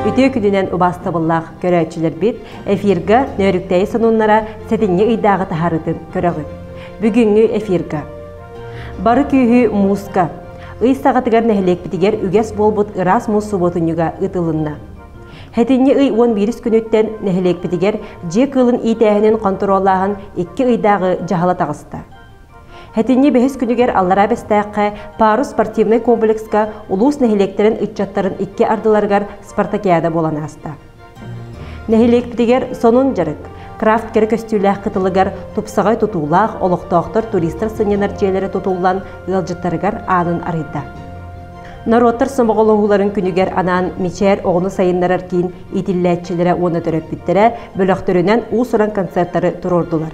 Үтүө күнүнэн убаастабыллаах көрөөччүлэрбит эфирга Нөөрүктэйи сонуннара сэтинньи ыйдааҕы таһаарыытын көрөҕүт. Бүгүҥҥү эфирга Бары күүһү мууска. Ый саҕатыгар нэһилиэкпитигэр үгэс буолбут ыраас муус субуотунньуга ыытылынна. Хэтинньи ый 11 күнүттэн нэһилиэкпитигэр дьиэ кыылын иитээһинин хонтуруоллааһын икки ыйдааҕы дьаһала таҕыста. Хэтинньи бэһис күнүгэр Аллараа Бэстээххэ Парус спортивнай комплекска улуус нэһилиэктэрин ыччаттарын икки ардыларыгар спартакиада буолан ааста. Нэһилиэкпитигэр сонун дьарык, крафт кэрэ көстүүлээх кытылыгар тупсаҕай тутуулаах олохтоохтор туристар сынньанар дьиэлэрэ тутуллан ыалдьыттарыгар аанын арыйда. Норуоттар сомоҕолоһууларын күнүгэр анаан Мичээр оҕону сайыннарар киин иитиллээччилэрэ уонна төрөппүттэрэ бөлөхтөрүнэн уус-уран концертары туруордулар.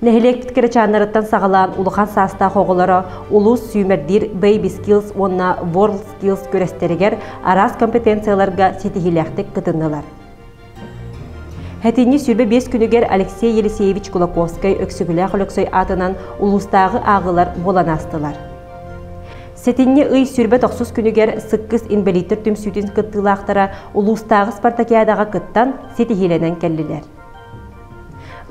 Нэһилиэкпит кырачааннарыттан саҕалаан улахан саастаах оҕолоро улуус сүүмэрдиир Baby Skills уонна World Skills күрэстэригэр араас компетенцияларга ситиһиилээхтик кытыннылар. Хэтинньи 25 күнүгэр Алексей Елисеевич Кулаковскай Өксөкүлээх Өлөксөй аатынан улуустааҕы ааҕыылар буолан аастылар. Сэтинньи ый 29 күнүгэр Сыккыс инбэлииттэр түмсүүтүн кыттыылаахтара улуустааҕы спартакиадаҕа кыттан ситиһиилэнэн кэллилэр.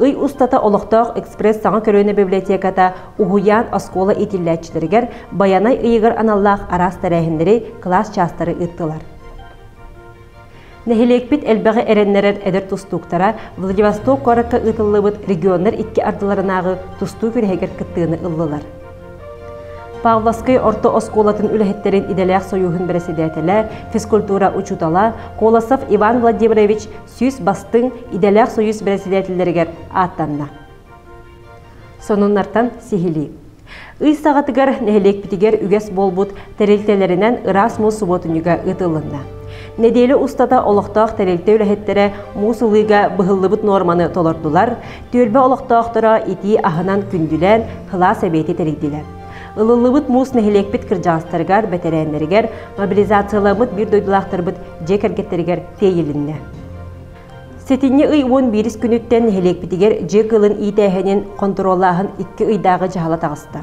Ый устата олохтоох экспресс саҥа көлүөнэ библиотеката уһуйаан оскуола иитиллээччилэригэр Байанай ыйыгар аналлаах араас тэрээһиннэри, кылаас чаастары ыыттылар. Нэһилиэкпит элбэҕи эрэннэрэр эдэр тустууктара Владивосток куоракка ыытыллыбыт регионнар икки ардыларынааҕы тустуу күрэһигэр кыттыыны ыллылар. Павловскай орто оскуолатын үлэһиттэрин идэлээх сойууһун бэрэсэдээтэлэ, физкультура учуутала Колосов Иван Владимирович 100 бастыҥ идэлээх сойуус бэрэсэдээтэллэригэр ааттанна. Сонуннартан сиһилии. Ый саҕатыгар нэһилиэкпитигэр үгэс буолбут тэрилтэлэринэн ыраас муус субуотунньуга ыытыллынна. Нэдиэлэ устата олохтоох тэрилтэ үлэһиттэрэ муус ылыыга быһыллыбыт нуорманы толордулар, түөлбэ олохтоохторо итии аһынан күндүлээн кылаас эбиэти тэрийдилэр. Ылыллыбыт муус нэһилиэкпит кырдьаҕастарыгар, бэтэрээннэригэр мобилизацияламмыт биир дойдулаахтарбыт дьиэ кэргэттэригэр тиэйилиннэ. Сэтинньи ый 11 күнүттэн нэһилиэкпитигэр дьиэ кыылын иитээһинин хонтуруоллааһын икки ыйдааҕы дьаһала таҕыста.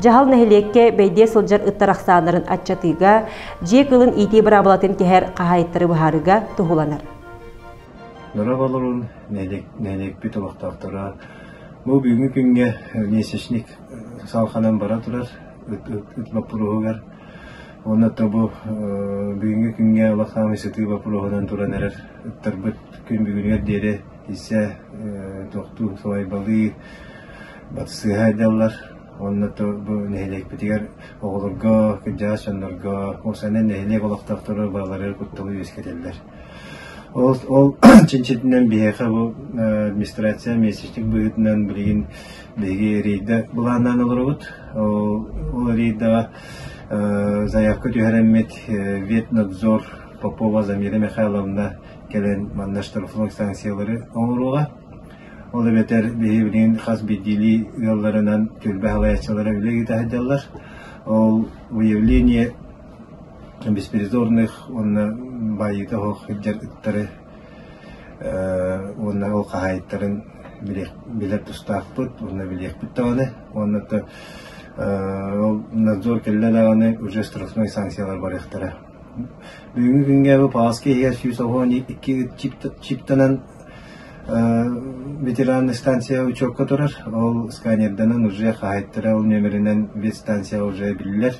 Дьаһал нэһилиэккэ бэйдиэ сылдьар ыттар ахсааннарын аччатыыга, дьиэ кыылын иитии быраабылатын кэһэр хаһаайыттары быһаарыыга туһуланар. Нора олорун нэһилиэкпит олохтоохторо бу бүгүҥҥү күҥҥэ месячник салҕанан бара турар ыт боппуруоһугар уонна то бу бүгүҥҥү күҥҥэ улахан сытыы боппуруоһунан туран эрэр ыттарбыт күн бүгүнүгэр диэри исэ тохтуу салайбалыы батсыһа сылдьаллар уонна то бу нэһилиэкпитигэр оҕолорго кырдьаҕас дьоннорго уопсайынан нэһилиэк олохтоохторо барыларыгар кутталы үөскэтэллэр. Ол ол чинчитинэн биһиэхэ бу администрация месячник быһыытынан билигин биһиги рейдэ былааннаан олоробут. Ол ол рейдэҕэ заявка түһэрэммит ветнадзор Попова Замира Михайловна кэлэн манна штрафной санкциялары оҥоруоҕа. Ол эбэтэр биһиги билигин хас биирдиилии ыалларынан түөлбэ салайааччылара үлэ ыыта сылдьаллар. Ол выявление беспризорных уонна баайыыта суох сылдьар ыттары уонна ол хаһаайыттарын билэр тустаахпыт уонна билиэхпит даҕаны уонна ол надзор кэллэ даҕаны уже штрафной санкциялар барыахтара. Бүгүҥҥү күҥҥэ бу Павловскай иһигэр 112 ыт чиптанан ветеранный станция учетка турар. Ол сканерданан уже хаһаайыттара ол нүөмэринэн ветстанция уже биллэр.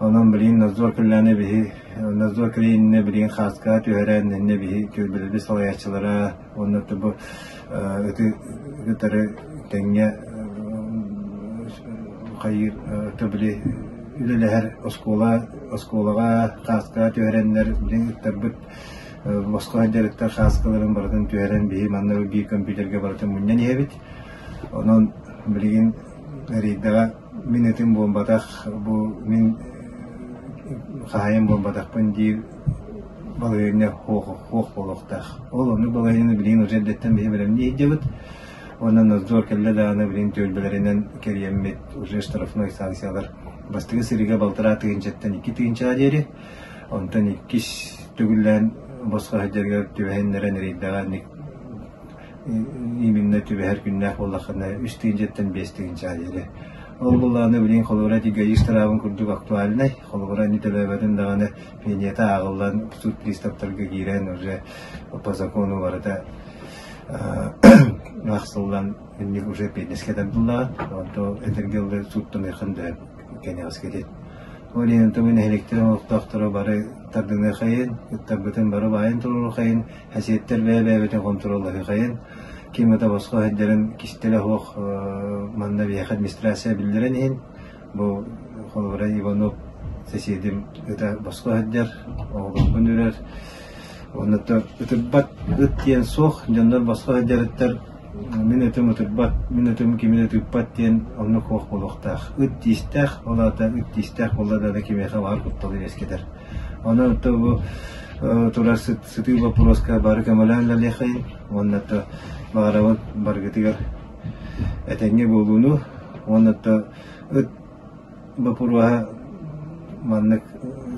Онон билигин надзор көлүөнэ биһи надзор кэлииннэ билигин хааскаҕа түһэрэн иннэ биһи түөлбэлэрбит салайааччылара уонна бу ыты кытары тэҥҥэ хайыыр били үлэлэһэр оскуола оскуолаҕа хааскаҕа түһэрэннэр билигин ыттарбыт босхо сылдьар хааскаларын барытын түһэрэн биһи манна биир компьютерга барытын мунньан иһэбит. Онон билигин рейдэҕэ мин этим буолбатах, бу мин хаһаайын буолбатахпын диир балаһыанньа суох буолуохтаах. Ол оннук балаһыанньаны билигин уже эрдэттэн биһи бэлэмнии сылдьабыт. Уонна надзор кэллэ даҕаны билигин түөлбэлэринэн кэрийэммит уже штрафной санкциялар бастакы сырыыга балтараа тыһыынчаттан 2 тыһыынчаҕа диэри, онтон иккис төгүллээн босхо сылдьарыгар түбэһиннэрэн рейдэҕэ именно түбэһэр күннээх буоллаххына 3 тыһыынчаттан 5 тыһыынчаҕа диэри. Ол буллаҕына билигин холобура ити ГАИ штабын курдук актуальнай, холобура ини төлөөбөтүн даҕаны пенията ааҕыллан суд приставтарга киирэн уже по закону барыта аахсыллан инник уже пенескэ тардыллаҕын. Онто этэргэ дылы сууттаныаххын да кэнэҕэскитин. Ол иһин онто нэһилиэктэр олохтоохторо бары тардыныахайын, ыттарбытын бары баайын туруорухайын, Хэсиэттэр бэйэ-бэйэбитин хонтуруоллаһыахайын, ким ыта босхо сылдьарын кистэлэ суох манна биһиэхэ администрация биллэрэн иһин, бу холобура Иванов соседим ыта босхо сылдьар, оҕолорбун үрэр, уонна ытырбат ыт диэн суох, дьоннор босхо сылдьар ыттар мин ытым ытырбат, мин ытым кими да тыыппат диэн оннук суох буолуохтаах. Ыт тиистээх, ол аата ыт тиистээх буолла да кимиэхэ баҕар кутталы үөскэтэр. Онон бу турар сытыы боппуруоска бары көмөлөөн үлэлиэхэйин уонна то баҕарабын барыгытыгар этэҥҥэ буолууну уонна то ыт боппуруоһа маннык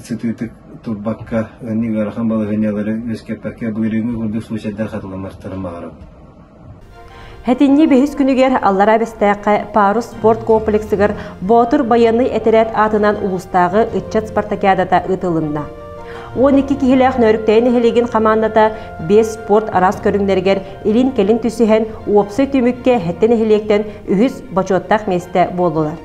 сытыытык турбакка ынньык ыарахан балаһыанньалары үөскэппэккэ былырыыҥҥы курдук случайдар хатыламматтарын баҕарабын. Хэтинньи бэһис күнүгэр Аллараа Бэстээххэ Парус спорт комплексыгар Боотур байыаннай этэрээт аатынан улуустааҕы ыччат спартакиадата ыытылынна. 12 киһилээх Нөөрүктэйи нэһилиэгин хамаандата 5 спорт араас көрүҥнэригэр илин-кэлин түсүһэн уопсай түмүккэ Хэттэ нэһилиэктэн үһүс бочуоттаах миэстэ буоллулар.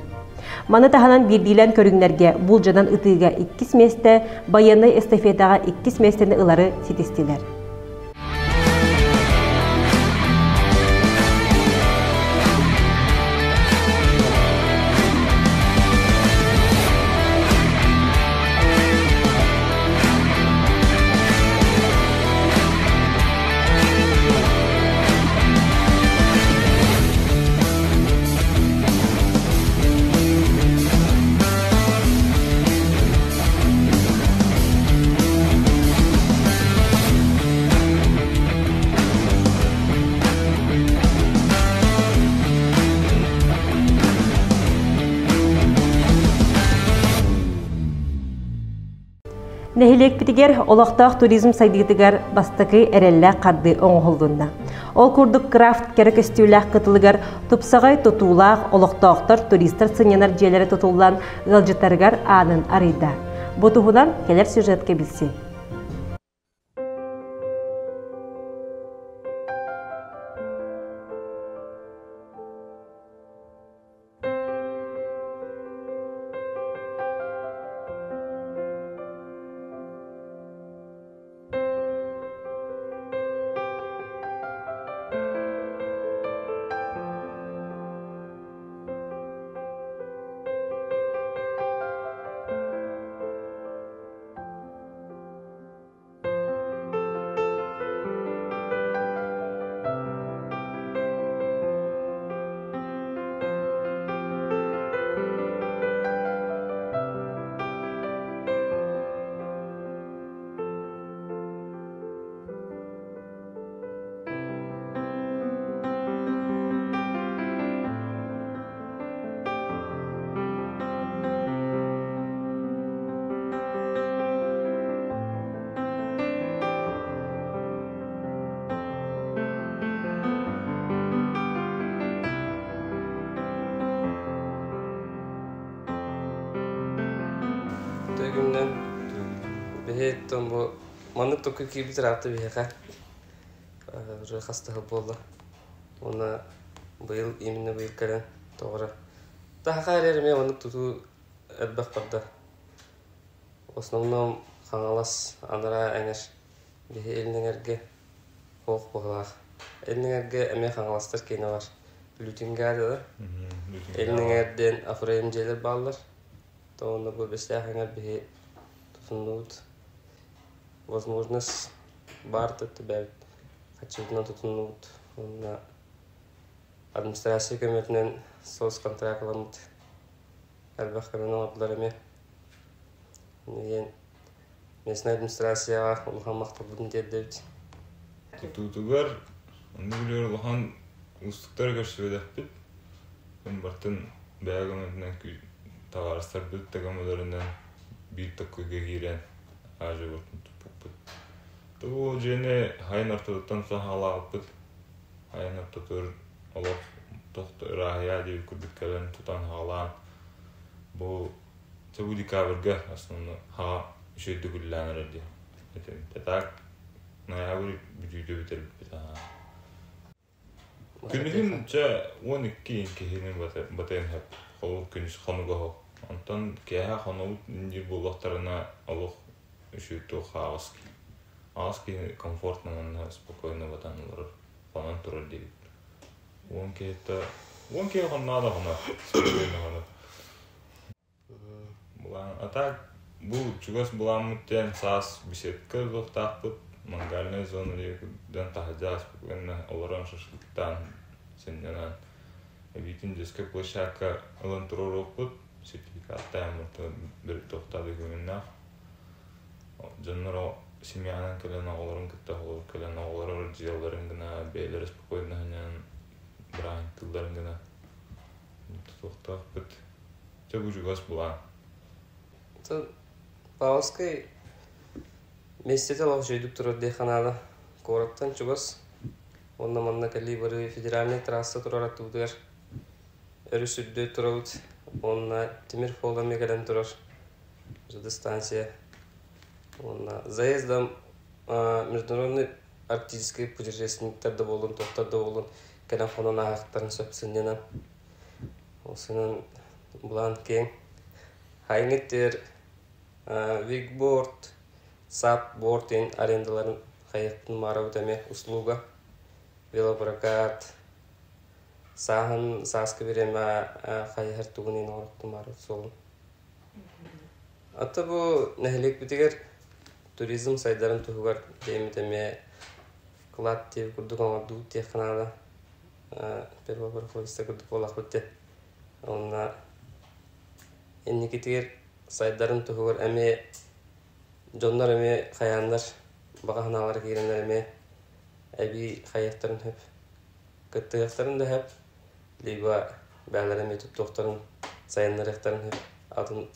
Маны таһынан биирдиилээн көрүҥнэргэ булдьанан ытыыга иккис миэстэ, байыаннай эстафетаҕа иккис миэстэни ылары ситистилэр. Нэһилиэкпитигэр олохтоох туризм сайдыытыгар бастакы эрэллээх хардыы оҥоһуллунна. Ол курдук крафт кэрэ көстүүлээх кытылыгар тупсаҕай тутуулаах олохтоохтор туристар сынньанар дьиэлэрэ тутуллан ыалдьыттарыгар аанын арыйда. Бу туһунан кэлэр сюжетка билсиҥ. Төгүмнэн биһиттэн бу маннык токку киирбит ыраатта биһиэхэ уже хастаһы буолла. Уонна быйыл именно быйыл кэлэн тоҕо эрэ таһаха эрэр эмиэ маннык тутуу элбэх барда. В основном Хаҥалас анараа эҥэр биһи илин эҥэргэ Ох быһылаах. Илин эҥэргэ эмиэ Хаҥаластар киэнэ бар. Лютинга дылы. Илин эҥэр диэн Афрейм дьиэлэр бааллар. То онно бу Бэстээх эҥэр биһи тутуннубут. Возможность баар төттүбэбит. Хаччыбытынан тутуннубут. Уонна администрация көмөтүнэн соцконтракт ыламмыт. Элбэх көмөнү оҥордулар эмиэ. Диэн местнай администрацияҕа улахан махталбытын тиэрдэбит. Тутуутугар онно билэр улахан уустуктары көрсүбэтэхпит. Барытын бэйэ көмөтүнэн табаарыстарбыт да көмөлөрүнэн биир токкуйга киирэн аажыбытын туппуппут. Бу дьиэни хайын ортотуттан саҕалаабыппыт. Хайын ортотугар олох тохто ырааһы Аһыйаа диэбит курдук кэлэн тутан хаҕалаан бу чэ бу декабрьга основной хаҕа үчүгэйдик үлэлээн эрэр дии. Так ноябрь бүтүүтэ бүтэрбиппит аhaa. Күнүһүн чэ 12 киһини батыан сөп. Холобур күнүс хонуга оһох. Онтон киэһэ хонобут диир буоллахтарына олох үчүгэй туох аҕыс аҕыс киһи комфортно уонна спокойно батан олорор хонон турар диэбит. 10 киһиттэ 10 киһи хонноо да хонор спокойно хонор. Былаан а так бу чугас былааммыт диэн саас беседка ылыахтаахпыт мангальная зона диэн таһырдьа ааспыт олорон шашлыктаан сынньанан эбиитин детскай площадка ылан туруоруохпут сертификаттаан туохтаах докуменнаах дьоннор семьянан кэлэн оҕолорун кытта оҕолор кэлэн оҕолоро дьиэлэрин гына бэйэлэрэ спокойно сынньанан бырааһынньыктыылларын гына тутуохтаахпыт Чэ бу чугас булаан. Павловскай миэстэтэ олох үчүгэйдик турар диэххэ наада. Куораттан чугас. Уонна манна кэлии бары федеральнай трасса турар аттыбытыгар өрүс үрдү турабыт. Уонна тимир суол эмиэ кэлэн турар. ЖД станция. Уонна заездом международный арктический путешественниктар да буоллун, туохтар да буоллун кэлэн хонон ааһыахтарын сөп сынньанан. Ол сынан былаан киэҥ. Хайыҥыт вигборд, сапборд диэн арендаларын хайыахпын маарабыт эмиэ услуга, велопрокат, сааһын сааскы бириэмэ хайыһар тугун иһин оҥороттум маарабыт суолун. Ата бу нэһилиэкпитигэр туризм сайдарын туһугар диэммит эмиэ кылаат диэбит курдук оҥордубут диэххэ наада. Первопроходец курдук буоллахпыт дии. Уонна инникитигэр сайдарын туһугар эмиэ дьоннор эмиэ хайааннар баҕа санаалара киирэннэр эмиэ эбии хайыахтарын сөп, кыттыһыахтарын да сөп, либо бэйэлэрэ эмиэ туттуохтарын, сайыннарыахтарын сөп атын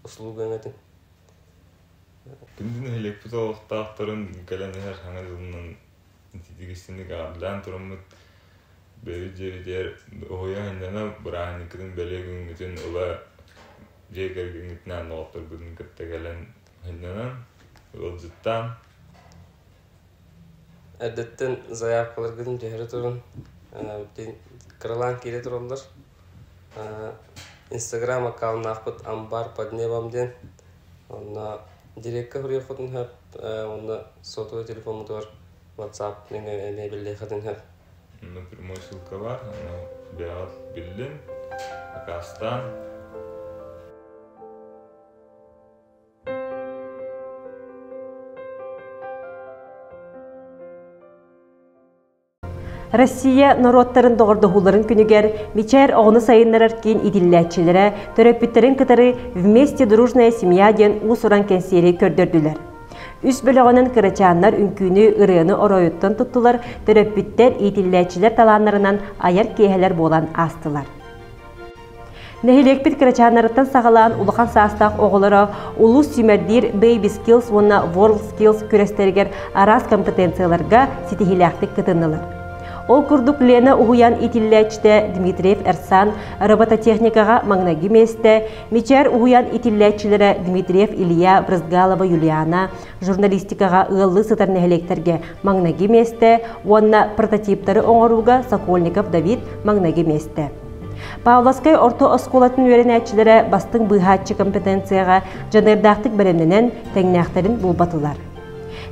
услуга өҥөтүн. Күндү нэһилиэкпит олохтоохторун кэлэн иһэр саҥа дьылынан ититигистиник аҕаллаан тураммыт бэйэбит дьиэбитигэр уһуйа сынньана бырааһынньыккытын бэлиэ күҥҥүтүн ыла дьиэ кэргэҥҥитинээн доҕотторгутун кытта кэлэн сынньанан ыалдьыттаан Эрдэттэн заявкаларгытын түһэрэ турун кыралаан киирэ тураллар. Инстаграм аккауннаахпыт Амбар под небом диэн. Онно дирекка суруйуоххутун сөп, уонна сотовай телефоммутугар WhatsApp нөҥүө эмиэ биллиэххитин сөп. Онно прямой ссылка баар, ону бэйэҕит биллин, акаастаан. Россия норуоттарын доҕордоһууларын күнүгэр Мичээр оҕону сайыннарар киин иитиллээччилэрэ төрөппүттэрин кытары «Вместе дружная семья» диэн уус-уран кэнсиэри көрдөрдүлэр. Үс бөлөҕүнэн кырачааннар үҥкүүнү, ырыаны оройуттан туттулар, төрөппүттэр, иитиллээччилэр талааннарынан айар киэһэлэр буолан аастылар. Нэһилиэкпит кырачааннарыттан саҕалаан улахан саастаах оҕолоро улуус сүүмэрдиир Baby Skills уонна World Skills күрэстэригэр араас компетенцияларга ситиһиилээхтик кытыннылар. Ол курдук Лена уһуйаан иитиллээччитэ Дмитриев Эрсан робототехникаҕа маҥнайгы миэстэ, Мичээр уһуйаан иитиллээччилэрэ Дмитриев Илья, Брызгалова Юлиана журналистикаҕа ыаллыы сытар нэһилиэктэргэ маҥнайгы миэстэ уонна прототиптары оҥорууга Сокольников Давид маҥнайгы миэстэ. Павловскай орто оскуолатын үөрэнээччилэрэ бастыҥ быыһааччы компетенцияҕа дьаныардаахтык бэлэмнэнэн, тэҥнээхтэрин булбатылар.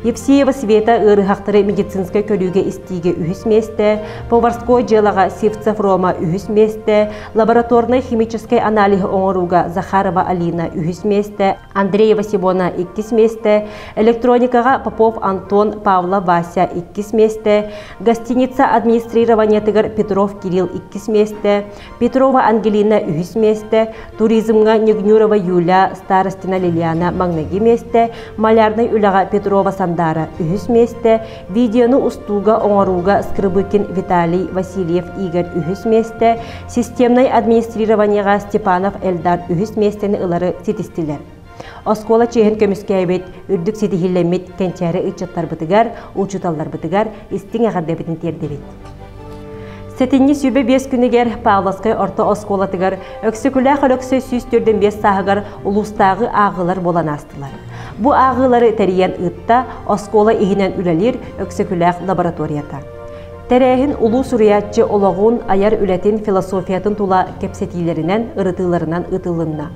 Евсеева Света ыарыһахтары медицинскэй көрүүгэ-истиигэ үһүс миэстэ, поварской дьыалаҕа Сивцев Рома үһүс миэстэ, лабораторнай химическэй аналиһы оҥорууга Захарова Алина үһүс миэстэ, Андреева Симона иккис миэстэ, электроникаҕа Попов Антон, Павла Вася иккис миэстэ, гостиница администрированиетыгар Петров Кирилл иккис миэстэ, Петрова Ангелина үһүс миэстэ, туризмҥа Негнюрова Юля, Старостина Лилиана маҥнайгы миэстэ, малярнай үлэҕэ Петрова Сандара үһүс миэстэ, видеону устууга оҥорууга Скрыбыкин Виталий, Васильев Игорь үһүс миэстэ, системнай администрированиеҕа Степанов Эльдар үһүс миэстэни ылары ситистилэр. Оскуола чиэһин көмүскээбит, үрдүк ситиһиилэммит кэнчээри ыччаттарбытыгар, учууталларбытыгар истиҥ эҕэрдэбитин тиэрдэбит. Сэтинньи 25 күнүгэр Павловскай орто оскуолатыгар Өксөкүлээх Өлөксөй 145 сааһыгар улуустааҕы ааҕыылар буолан аастылар. Бу ааҕыылары тэрийэн ыытта оскуола иһинэн үлэлиир Өксөкүлээх лабораторията. Тэрээһин улуу суруйааччы олоҕун, айар үлэтин философиятын тула кэпсэтиилэринэн, ырытыыларынан ыытылынна.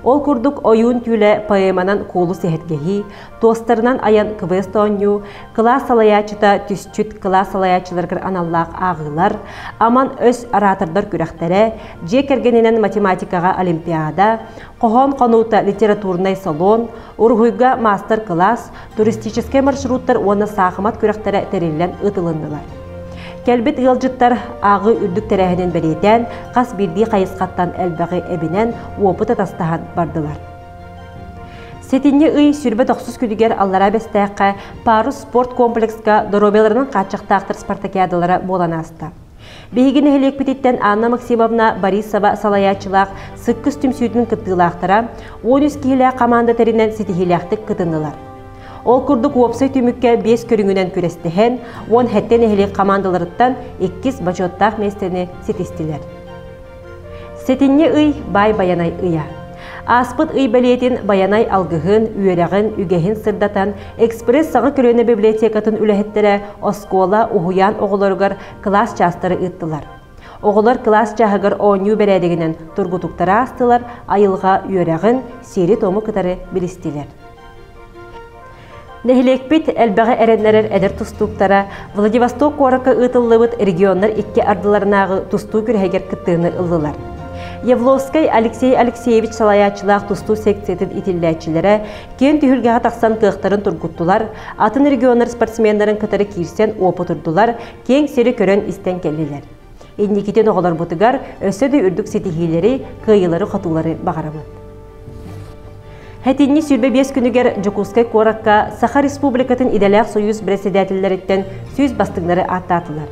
Ол курдук Ойуун түүлэ поэманан куолу сэһэргэһии, туостарынан айан квест оонньуу, кылаас салайааччыта түсчүт кылаас салайааччыларыгар аналлаах ааҕыылар, аман өс оратордар күрэхтэрэ, дьиэ кэргэнинэн математикаҕа олимпиада, хоһоон хонуута литературнай салон, уруһуйга маастар-кылаас, туристическай маршруттар уонна саахымат күрэхтэрэ тэриллэн ыытылыннылар. Кэлбит ыалдьыттар ааҕыы үрдүк тэрээһинин бэлиэтээн, хас биирдии хайысхаттан элбэҕи эбинэн, уопут атастаһан бардылар. Сэтинньи ый 29 күнүгэр Аллараа Бэстээххэ Парус спорт комплекска доруобуйаларынан хааччахтаахтар спартакиадалара буолан ааста. Биһиги нэһилиэкпититтэн Анна Максимовна Борисова салайааччылаах Сыккыс түмсүүтүн кыттыылаахтара 13 киһилээх хамаанда тэринэн ситиһиилээхтик кытыннылар. Ол курдук уопсай түмүккэ биэс көрүҥүнэн күрэстэһэн, 17 нэһилиэк хамаандаларыттан иккис бочуоттаах миэстэни ситистилэр. Сэтинньи ый баай Байанай ыйа. Ааспыт ый бэлиэтин Байанай алгыһын, үөрэҕин, үгэһин сырдатан, экспресс саҥа көлүөнэ библиотекатын үлэһиттэрэ оскуола, уһуйаан оҕолоругар кылаас чаастары ыыттылар. Оҕолор кылаас чааһыгар оонньуу бэрээдэгинэн тургутуктары аастылар, айылҕа үөрэҕин, сиэри-туому кытары билистилэр. Нэһилиэкпит элбэҕи эрэннэрэр эдэр тустууктара Владивосток куоракка ыытыллыбыт регионнар икки ардыларынааҕы тустуу күрэһигэр кыттыыны ыллылар. Явловскай Алексей Алексеевич салайааччылаах тустуу секциятын итиллээччилэрэ киэн түһүлгэҕэ тахсан кыахтарын тургуттулар, атын регионнар спортсменнарын кытары киирсэн уопутурдулар, киэҥ сири көрөн-истэн кэллилэр. Инникитин оҕолорбутугар өссө да үрдүк ситиһиилэри, кыайыылары-хотуулары баҕарабыт. Хэтинньи 25 күнүгэр Дьокуускай куоракка Саха Республикатын идэлээх сойуус бэрэссэдээтэллэриттэн сүүс бастыҥнары ааттаатылар.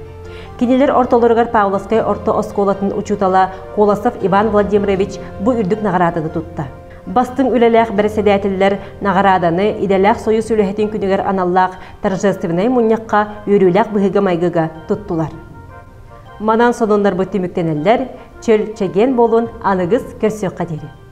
Кинилэр ортолоругар Павловскай орто оскуолатын учуутала Колосов Иван Владимирович бу үрдүк наҕарааданы тутта. Бастыҥ үлэлээх бэрэссэдээтэллэр наҕарааданы идэлээх сойуус үлэһитин күнүгэр аналлаах торжественнай мунньахха үөрүүлээх быһыыга-майгыга туттулар. Манан сонуннарбыт түмүктэнэллэр, чөл чэгиэн буолун аныгыс көрсүөххэ диэри.